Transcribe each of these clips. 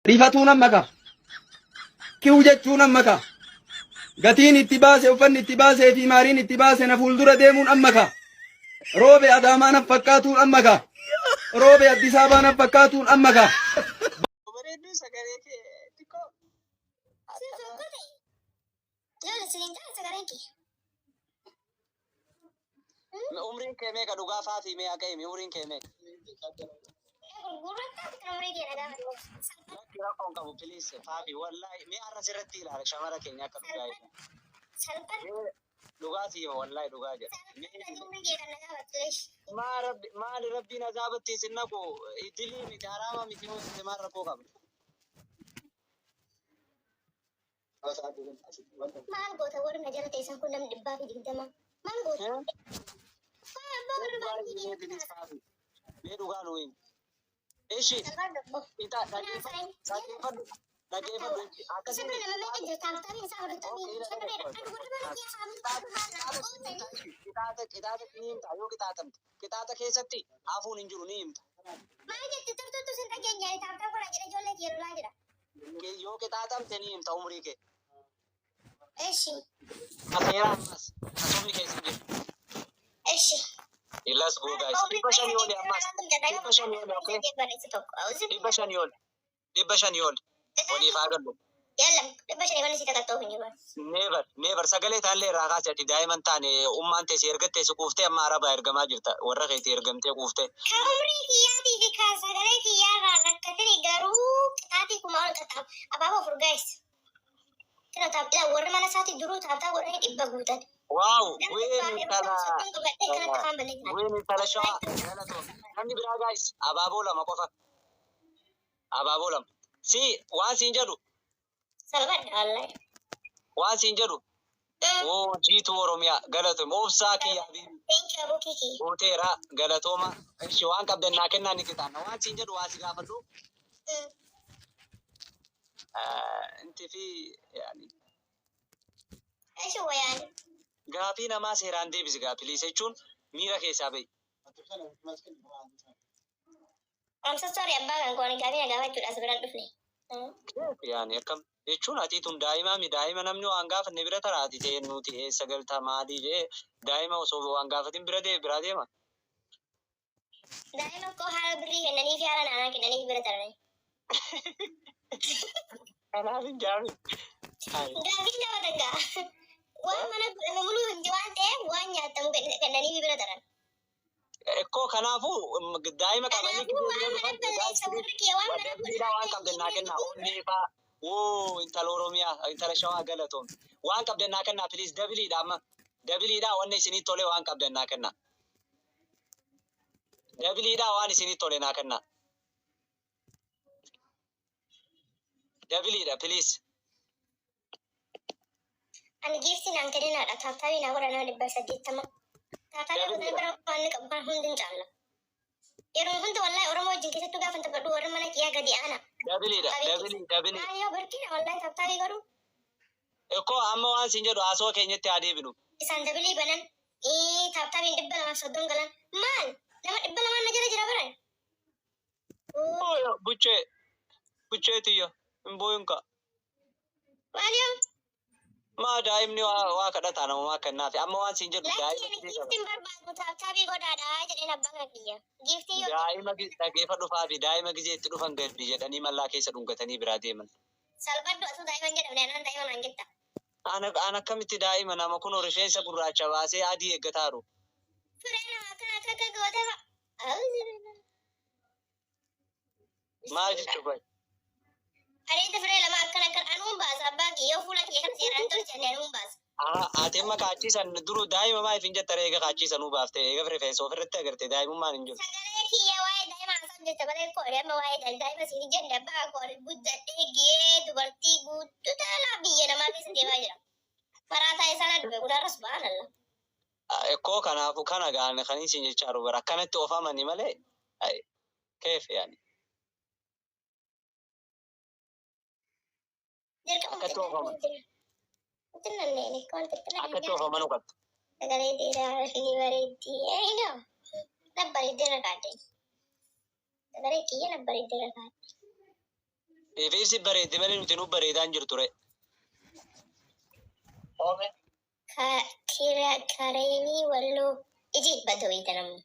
Rifatuun amma ka. Kiw jechuun amma ka. Gatiin itti baase uffanni itti baasee fi maariin itti baase na fuuldura deemuun amma ka. Roobe Adaamaa na fakkaatuun amma ka. Roobe Addis Ababaa na fakkaatuun amma ka. Bareedduu sagalee kee xiqqoo akkana. Umriin kee meeqa dhugaa faafii mee haqa himi umriin kee meeqa? Lakki rakkoon qabu please faafii wallahi mee har'a sirratti ilaala shamara keenya akka dhugaa hima. Mee dhugaa si hima wallahi dhugaa jedha. Mee maa rabbi maali rabbiin azaabatti isin naqu dilii miti haraama miti yoo jette maal rakkoo qaba? Maal goota warri na jala teessan kun namni 120 maal goota? Waa abbaa Mee dhugaa barbaadu himi mee please faafi. Mee dhugaa nuu himi. Ishi ita dhageeffadhu dhageeffadhu dhageeffadhu Isa akkasii bira miti nama meeqa jira? Taaptaabiin isaa 45 ani warri mana kiyya haamtu haala gootanii. Qixaaxa qixaaxa ni himta yoo qixaaxamte qixaaxa keessatti hafuun hin jiru ni himta. Maal jette turtuutu sin dhageenye ani taaptaa godhaa jedhe ijoollee kiyya lolaa jira. Yoo qixaaxamte ni himta umrii kee. Eshi. Aseeraa ammas asoomni keessa hin jiru. Eshi. Let's go guys. 500 oli ammas. 500 oli okay. 500 oli. 500 oli. Waliif haa gallu. Yalla 500 wanni si takattoo hin jiru. Never, never. Sagalee taallee irraa kaasi ati daa'iman taane ummaan teesse ergattee si quuftee amma arabaa ergamaa jirta. Warra keetii ergamtee quuftee. Ka umrii kiyyaatii fi ka sagalee kiyyaarraa rakkatini garuu qixaatii kumaa ol qaxxaamu. Abaaboo afur guys. Kino taap ilaa warri mana isaatii duruu taaptaa godhanii 100 guutan. Waaw, Nama Gween dhibbaa fi intala afurtama 30 qabadhee kanatti afaan banee jira. Gween intala shawaa galatoom. Namni biraa guys abaaboo lama qofa. Abaaboo lama. Si waan siin jedhu Salphadha wallahi. waan siin jedhu oo jiituu Oromiyaa galatoom obsaa kiyya habiibi. Thank you Abu Kiki. Gooteera galatooma. Ishi waan qabdan naa kennaa ni qixaanna. Waan siin jedhu waa si gaafadhu. Inti fi yaani Eshi wayaani. Gaafii namaa seeraan deebisi gaa please jechuun miira keessaa bahi. I'm so sorry abbaa kan koo ani gaafii na gaafachuudha as biran dhufne. Keef yaani akkam jechuun atii tun daa'imaa mi daa'ima namni waan gaafanne bira tara ati ta'e nuti eessa galta maalii jee daa'ima osoo waan gaafatin bira dee biraa deema. Daa'ima koo haala birrii kennanii fi haala naanaa kennanii bira taranii. Kanaaf hin jaami. Hai. Gaaffiin gaafatan gaa. Waan mana godhame muluu hundi waan ta'eef waan nyaatamu kennanii bira taran. Ekkoo kanaafuu daa'ima qabanii Kanaafuu gizee waan bira mana dhufan balleessa warri kiyya waan mana wadabbiidhaa waan qabdan naa kennaa onnee faa woo intala Oromiyaa intala Shawaa galatoom waan qabdan naa kennaa please dabiliidha amma dabiliidha wanni isinii tole waan qabdan naa kennaa. Dabiliidhaa waan isinii tole naa kennaa. Dabiliidha please. Ani giiftii naan kenninaadha. Taaptaabii naa godha nama 180. Taaptaabii godhan Dabiliidha. bira waan inni qabu kan hundi hin caalla. Yeroo hunda wallahi Oromoo wajjin keessattuu gaafa taphadhu warri mana kiyyaa gadi aana. Dabiliidha. Taaptaabii Dabilii keessa. dabilii. Maal yoo barkiidha wallahi taaptaabii godhu. Ekkoo amma waan siin jedhu haasawaa keenyatti haa deebinu. Isaan dabilii banan taaptaabiin 230 galan maal nama 200n na jala jira baran. Buchee buchee tiyya hin booyin kaa. Maal yoo? Maa daa'imni waa waa kadhataa namumaa kennaafi amma waan siin jedhu Lakki daa'ima ani gisee qaban. giiftiin barbaadu taaptaabii godhaadha jedheen abbaa kana kiyya. Giiftii yoo Daa'ima dhageeffadhu faafi daa'ima gisee itti dhufan gadi jedhanii mallaa keessa dhungatanii biraa deeman. Salphadhu atuu daa'ima hin jedhamne anaan daa'ima naan jetta. Ana an akkamitti daa'ima nama kunoo rifeensa gurraacha baasee adii eeggataaru. Firee nama akkana akka akka goota fa'a. Auzubillah. Maal Bismillah. jechuu qoy. Areeda firee lama akkana akkana anuun baasa abbaa kiyya yoo fuula kiyya kana seeraan tolchanne anuun baasa. Aha ati amma kaachiisan duru daa'ima maaliif hin jetta ree eega kaachiisanuu baafte eega rifeensa ofirratti agarte daa'imummaan hin jiru. Sagalee kiyya waa'ee daa'ima haasa'u jirta malee koo amma waa'ee daa'ima siin hin jenne abbaa koo guddadhee giyee dubartii guutuu taalaa biyya namaa keessa deemaa jira. Maraataa isaan addume kun har'a subhaanallah. Ekkoo kanaafu kana gaan kan isin jechaa jiru bara akkanatti of amani malee keef yaani. Dirqama Akkatti oofaman. Akkatti oofamanuu qabdi. Sagalee dheeraa ni bareeddi. Eenyu? Na bareeddee irra kaadde. Sagalee kiyya na bareeddee irra kaadde. Ifiif si bareedde malee nuti nu bareedaa hin jirtu re. Kira kareenii walloo iji badda wayita namni.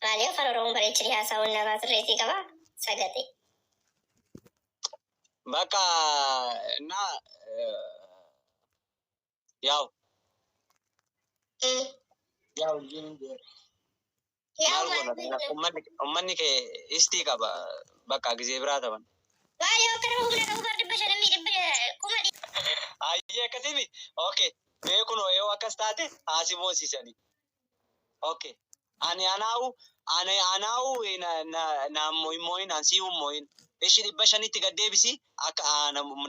Maali afaan Oromoo bareechanii haasa'uun namaa sirreessii qaba sagaxe. Bakka na yaa'u. Yaa Maal maal goona ummanni kee istii qaba bakka gizee biraa taban. Maali akka nama humna qabu bar 500 dhibba kuma dhibba. Ayyee akkasiimi. Okay. Mee kunoo yoo akkas taate haasi moosisanii. Okay. Ani anaawu ani anaawu na na na mo'in mo'in an sii mo'in. Ishi 500tti gad deebisi akka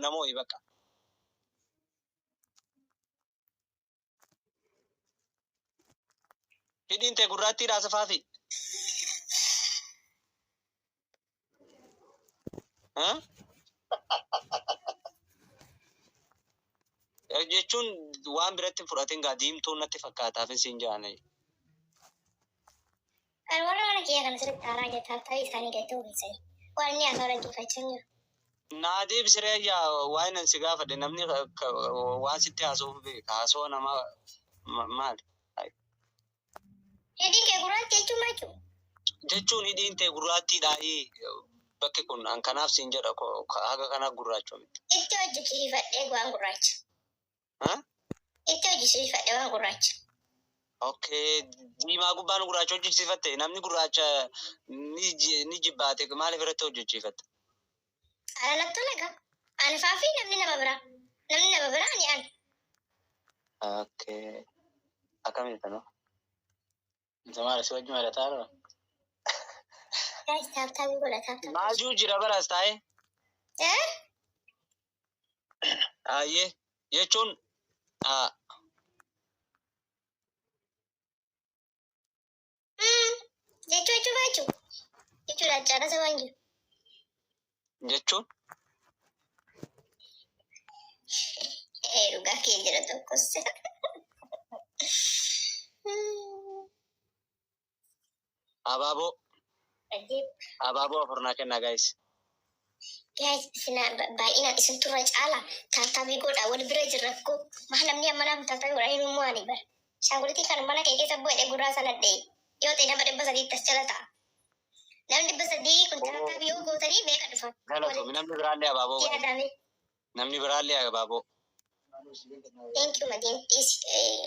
na mo'i bakka. Hidhiin tee gurraattiidha asafaafi. Ha? Jechuun waan biratti hin fudhatin gaa diimtuun natti fakkaataaf siin jaane. Kan warra mana kiyya kana sirriitti haaraa jira taaptabii isaanii gadi uwwisanii. Waan inni haasa'u dhaggeeffachaa hin jiru. Naa deebisiree ayyaa waan nan si gaafadhe namni waan sitti haasa'uuf beeka haasawaa namaa maali? Hidhiin kee gurraatti jechuun maal jechuudha? Jechuun hidhiin tee gurraattiidha bakki kun an kanaaf siin jedha haga kanaaf gurraacha miti. Itti hojjechiifadhee waan gurraacha. Ha? Itti hojjechiifadhee waan gurraacha. Okay, diimaa gubbaan gurraacha hojjechiifatte namni gurraacha ni jibbaate maaliif irratti hojjechiifatte? Ana natti tola gaa. Ani faa fi namni nama biraa. Namni nama biraa ani ana. Okay. Akkamitti no? Maal si wajjin mari'ataa jira? Guys, tap tap godha tap tap. Maajuu jira baras taa'e. Eh? Ayyee jechuun Jechuu jechuu baachuu. Jechuudha caarasa waan jiru. Jechuun Ee dhugaa kee jira tokkos. Abaaboo Ajeeb. abaaboo afur naa kennaa guys. Guys, isin baay'inaan isin turra caala tap tapii godha wal bira jirra koo. Maal namni amma naaf tap tapii godha inni immoo ani bara. Shaanguritii kan mana kee keessa bu'ee gurraa sana dhee. Yoo ta'e nama 300tti as jala ta'a. Namni 300 kun tap tapii yoo gootanii meeqa dhufa? Galatoomi namni biraallee abaaboo godhe. Yaadame. Namni biraallee abaaboo. Thank you Madiin dhiisi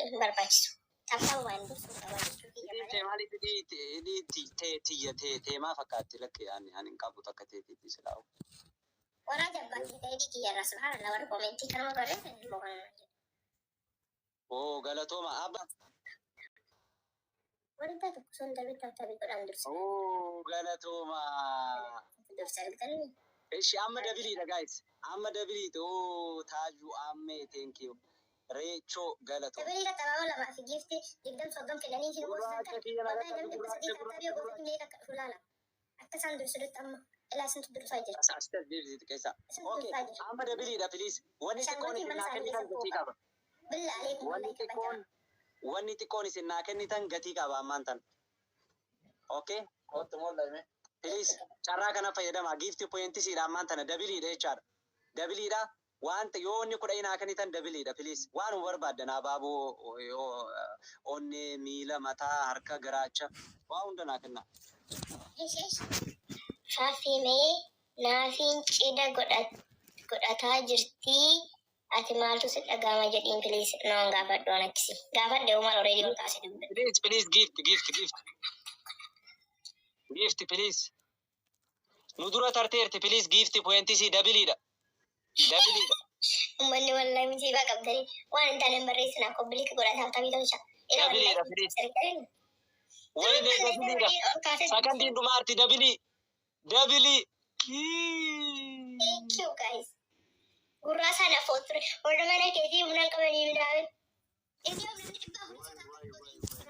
hin barbaachisu. Tap tap waan dursuu qaba jechuu kiyya Hidhiin malee. tee maaliif hidhii tee tiyya tee teemaa fakkaatti lakki ani ani hin qabu takka teetiitti silaa'u. Waraa jabbaatii ta'e hidhii kiyya irraa subhaanallah warri koomentii kanuma barreessan immoo kanuma jedhu. Oo galatooma abba. Warri tokko sun darbe tap tapii godhaan dursa. Oo galatooma. Dursa argitanii. Ishi amma doubleiidha guys. Amma doubleiiti. Oo taaju ammee thank you. Reechoo galatooma. Doubleii irratti abaaboo lamaa fi giiftii 20 30 kennanii isin Gurraacha goostan kiyya na wallahi qaqqabu namni 300 gurraacha tap tapii yoo gurraacha gootan meeqa akka dhufu laala. Akka isaan dursutti amma ilaa isintu dursaa jira. As as deebisiiti keessa. Isintu Okay dursaa jira. amma doubleiidha please. Wanni xiqqoon Ashaanguritiin isin mana naa isaanii kennitan keessa gatii bu'u qaba. qaba. Billa aleekum Wanni wallahi xiqqoon kabajama. wanni xiqqoon isin naa kennitan gatii qaba ammaan tan. Okay? Kottu molla hime. Please carraa kana fayyadamaa giiftii pointisiidha ammaan tana doubleiidha jechaadha. Doubleiidha wanta yoo inni kudha naa kennitan doubleiidha please. Waanuma barbaaddan abaaboo yoo onnee miila mataa harka garaacha waa hunda naa kennaa. Faafimee naafiin cidha godhataa jirtii ati maaltu si dhaga'ama jedhiin please naman gaafadhu waan akkasii. Gaafadhe uumaan already ol kaase dubbe. Please please gift gift gift gift please. Nu dura tarteerti please gift pointisii doubleiidha. Doubleiidha. Uummanni wallahi misiibaa qabdanii waan hin taane hin barreessinaa copy link godhaa tap tapii tolcha. Ila Doubleiidha please. Wayne doubleiidha. Sakandiin dhumaarti double double. Thank you guys. Gurraa sana ture. Warra mana keetii humna hin qabanii midhaan. Inni humna 400 isa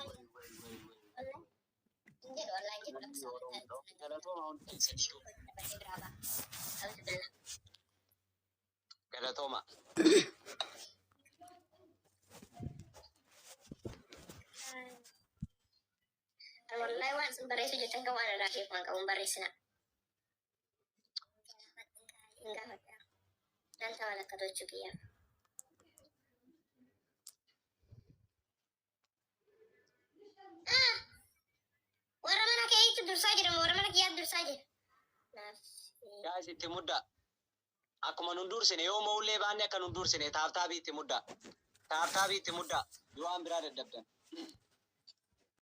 Hin jedhu wallahi hin jedhu lakkoofsa. Galatooma hundi keessaniitu. Galatooma. Wallahi waan isin barreessuu jettan kan waan irraa beeku waan qabu hin barreessina. Hin gaafadha. Nan tamalakkatu jechuu kiyyaaf. Ah! Warra mana keeyitu dursaa jira moo warra mana kiyyaatu dursaa jira? Naaf. Guys, itti muddaa. Akkuma nun dursine, yoo mo'ullee baanne akka nun dursine tap tapii itti muddaa. Tap tapii itti muddaa. Yoo waan biraa dadhabdan.